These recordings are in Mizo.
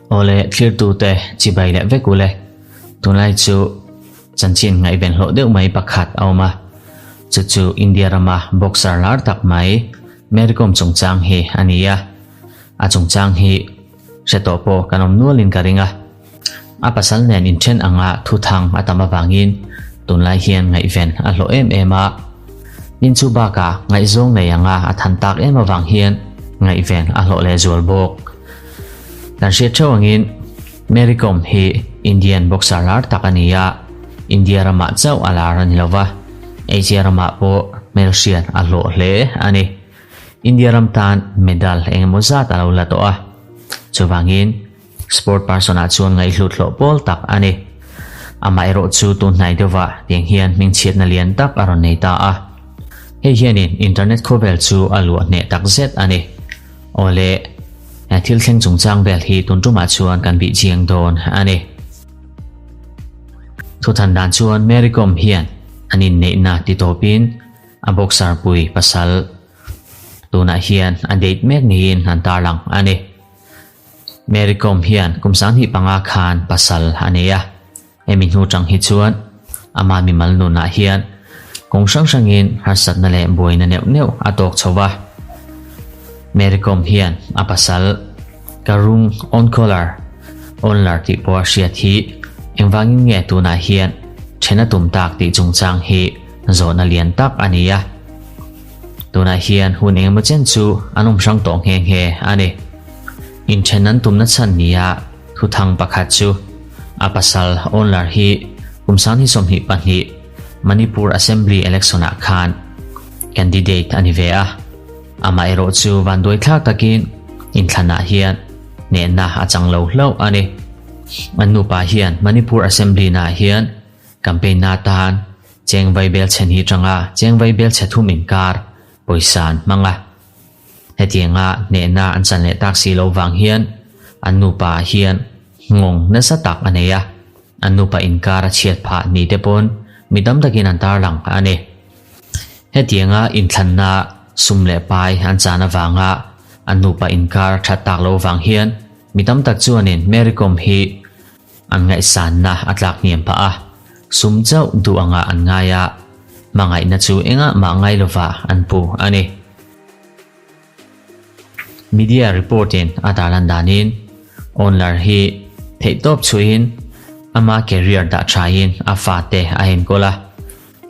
Awle thlirtute chibai leh vek ule. Tunlai chu chanchin ngaihven hlawh deuh mai pakhat a awm a. Chu chu India rama boxer lar tak mai Mary Kom chungchang hi a ni a. A chungchang hi hre tawh pawh kan awm nualin ka ring a. A pasal nen inthen anga thuthang a tam avangin tunlai hian ngaihven a hlawh em em a. Tin chu bakah ngaihzawng nei anga a than tak em avang hian ngaihven a hlawh leh zual bawk. Kan hriat theuh angin Mary Kom hi Indian boxer lar tak a ni a, India ramah chauh a lar a ni lova, Asia ramah pawh hmelhriat a hlawh hle a ni. India ram tan medal engemaw zat a lo la tawh a, chuvangin sport person ah chuan ngaihhlut hlawh pawl tak a ni. Amaherawh chu tun hnai deuhvah tiang hian hmingchhiatna lian tak a rawn nei ta a. Hei hianin internet khawvel chu a luah hneh tak zet a ni. Awle, he thil thleng chungchang vel hi tun tumah chuan kan bih chiang dawn a ni. Thuthan dan chuan Mary Kom hian an inneihna ti tawpin A boxer pui pasal tunah hian a date mek niin an tarlang a ni. Mary Kom hian kum 25 khan pasal a nei a, hemi hnu tang hi chuan ama mimal nunah hian kawng hrang hrangin harsatna leh buaina neuh neuh a tawk chho va. Mary Kom hian a pasal Karung Onkolar, Onlar tih pawh a hriat hi engvangin nge tunah hian then a tum tak tih chungchang hi Zawhna lian tak a ni a, tunah hian hun engemaw chen chu an awm hrang tawh nghe nghe a ni. Inthen an tumna chhan nia thuthang pakhat chu a pasal Onlar hi kum 2022 Manipur Assembly Election ah khan candidate a ni ve a, amaherawh chu vanduaithlak takin inthlanah hian hnehna a chang lo hlauh a ni. An nupa hian Manipur Assembly naah hian Campaign na atan cheng vaibel chhe ni tanga cheng vaibel chhe thum inkar pawisa an hmang a. Hetianga hnehna an chan leh tak si lo vang hian an nupa ah hian nghawng nasa tak a nei a, an nupa inkar a chhiat phah ni te pawn mi tam takin an tarlang a ni. Hetianga inthlanna sum leh pai an chan avanga an nupa inkar that tak lo vang hian mi tam tak chuanin Mary Kom hi An ngaihsanna a tlak hniam pah a, sum chauh duh anga an ngai a, hmangaihna chu engah mah ngai lova an pu a ni. Media report-in a tarlan danin, Onler hi theihtawp chhuihin ama career dah thain a fate a enkawl a.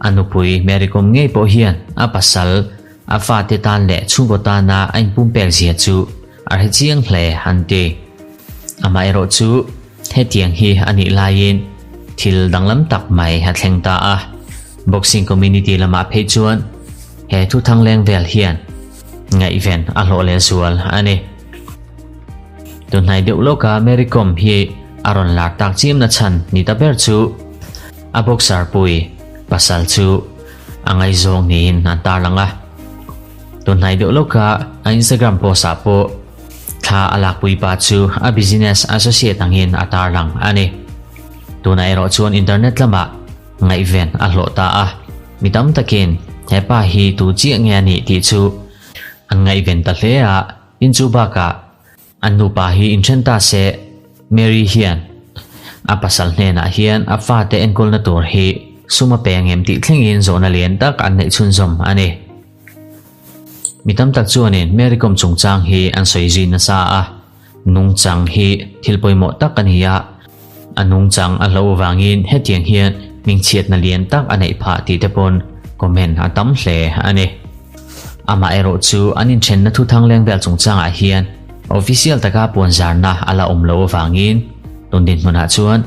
A nupui Mary Kom ngei pawh hian a pasal, a fate tan leh chhungkaw tana a inpumpek zia chu a hre chiang hle an ti. Amaherawh chu hetiang hi a nih laiin thil danglam tak mai a thleng ta a, boxing community lamah phei chuan he thuthang leng vel hian ngaihven a hlawh leh zual a ni. Tunhnai deuh lawka Mary Kom hi a rawn lar tak chiamna chhan ni ta ber chu A boxer pui pasal chu a ngaihzawng niin an tarlang a. Tunhnai deuh lawka a Instagram post ah pawh thla a lakpui pa chu a business associate angin a tarlang a ni. Tunah erawh chuan internet lamah ngaihven a hlawh ta a, mi tam takin he pa hi tu chiah nge a nih tih chu an ngaihven ta hle a, in chu bakah An nupa hi inthen ta se, Mary hian a pasal hnenah hian a fate enkawlna tur hi sum a pe angem tih thlengin zawhna lian tak an neih chhunzawm a ni. Mi tam tak chuanin Mary Kom chungchang hi an sawi zui nasa a, nungchang hi thil pawimawh tak a ni a, a nungchang a hlo avangin hetiang hian hmingchhiatna lian tak a neih phah tih te pawn comment a tam hle a ni. Amaherawh chu an inthenna thuthang leng vel chungchangah hian official taka puanzarna a la awm loh avangin tun dinhmunah chuan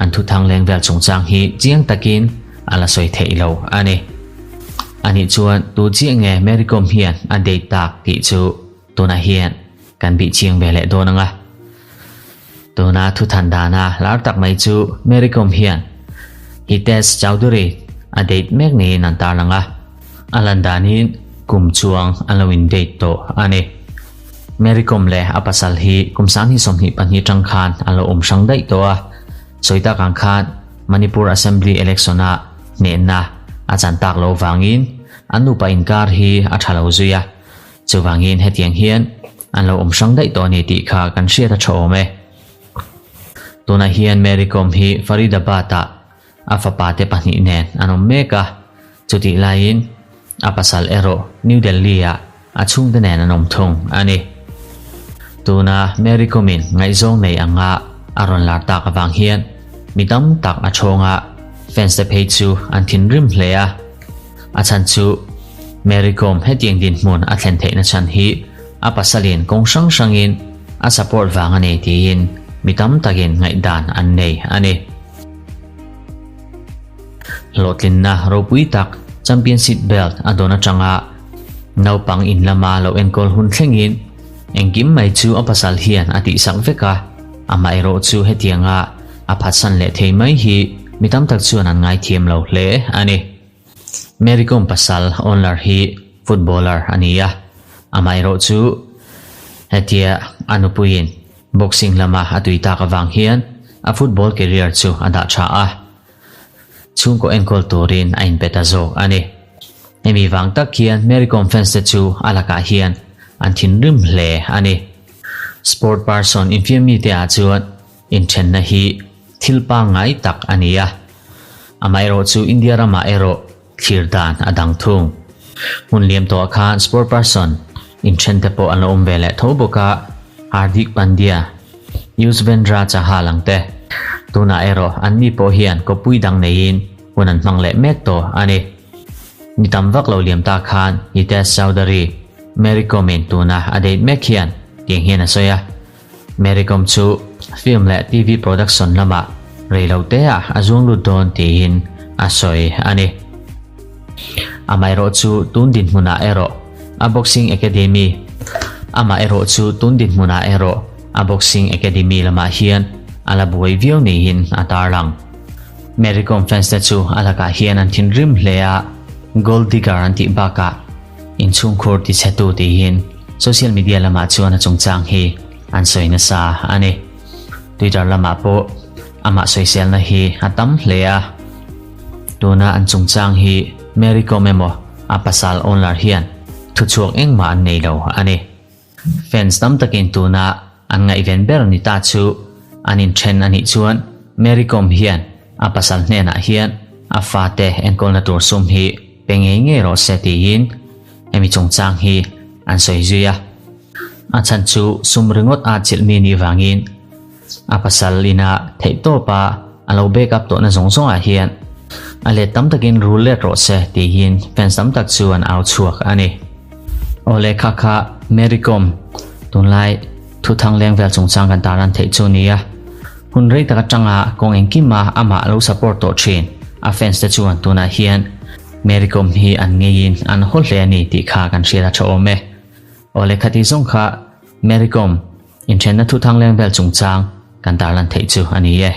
an thuthang leng vel chungchang hi chiang takin a la sawi theih lo a ni. Anih chuan tu chiah nge Mary Kom hian a date tak tih chu tunah hian kan bih chiang ve leh dawn ang a. Tuna thuthan dana lar tak mai chu Mary Kom hian Hitesh Chowdhury a date mek niin an tarlang a, a lan danin kum chuang an lo in date tawh a ni. Mary Kom leh a pasal hi kum 2022 tang khan an lo awm hrang daih tawh a, sawi tak ang khan Manipur Assembly Election-ah hnehna a chan tak loh vangin an nupa inkar hi a tha lo zui a. Chuvangin hetiang hian an lo awm hrang daih tawh a ni tih kha kan hriat a tha awm e. Tunah hian Mary Kom hi Faridabad-ah a fapa te pahnih nen an awm mek a, chutih laiin a pasal erawh New Delhi-ah a chhungte nen an awm thung a ni. Tuna Mary Kom-in ngaihzawng nei anga a rawn lar tak avang hian mi tam tak a chhawng a, fans te phei chu an thinrim hle a. A chhan chu Mary Kom hetiang dinhmun a thlen theihna chhan hi a pasalin kawng hrang hrangin a support vang a ni tiin mi tam takin ngaihdan an nei a ni. Hlawhtlinna ropui tak champion seat belt a dawn atanga naupang in lama lo enkawl hun thlengin engkim mai chu a pasal hian a tihsak vek a, amaherawh chu hetianga a phatsan leh thei mai hi mi tam tak chuan an ngaithiam lo hle a ni. Mary Kom pasal Onler hi footballer a ni a, amaherawh chu hetia a nupuiin Boxing lama a tui tak avang hian a football career chu a dah tha a, chhungkaw enkawl turin a inpe ta zawk a ni. Hemi vang tak hian Mary Kom fans te chu a lakah hian an thinrim hle a ni. Sport person infiammi te ah chuan inthenna hi thil pangngai tak a ni a, amaherawh chu India ramah erawh thlir dan a dang thung. Hmun liam tawhah khan sport person inthen te pawh an lo awm ve leh tho bawk a, Hardik Pandya, Yuzvendra Chahal ang te. Tunah erawh anni pawh hian kawppui dang neiin hun an hmang leh mek tawh a ni. Ni tam vak lo liam ta khan Hitesh Chaudhary, Mary Kom-in tuna a date mek hian tiang hian a sawi a, Mary Kom chu film leh TV production lamah reiloteah a zuang lut dawn tiin a sawi a ni. Amaherawh chu tun dinhmunah erawh a boxing academy Amaherawh chu tun dinhmunah erawh a boxing academy lamah hian a la buai viau niin a tarlang. Mary Kom fans te chu a lakah hian an thinrim hle a, gold digger an tih bakah Inchhungkhur tichhetu tiin social media lamah chuan a chungchang hi an sawi nasa a ni. Twitter lamah pawh amah sawiselna hi a tam hle a. Tuna an chungchang hi Mary Kom emaw a pasal Onlar hian thuchhuak engmah an nei lo a ni. Fans tam takin tuna an ngaihven ber ni ta chu an inthen a nih chuan Mary Kom hian a pasal hnenah hian a fate enkawlna tur sum hi pe ngei ngei rawh se tiin hemi chungchang hi an sawi zui a. A chhan chu sum ringawt a chilh mi nih vangin a pasal ina theihtawpa a lo back up tawhna zawng zawngah hian a let tam takin rul let rawh se tiin fans tam tak chu an au chhuak a ni. Aw le kha kha Mary Kom tunlai thuthang leng vel chungchang kan tarlan theih chu nia. Hun rei tak atanga kawng engkima amah lo support tawh thin a fans te chuan tunah hian Mary Kom hi an ngeiin an haw hle a ni tih kha kan hriat a tha awm e. Aw le khati zawng kha Mary Kom inthenna thuthang leng vel chungchang kan tarlan theih chu a ni e.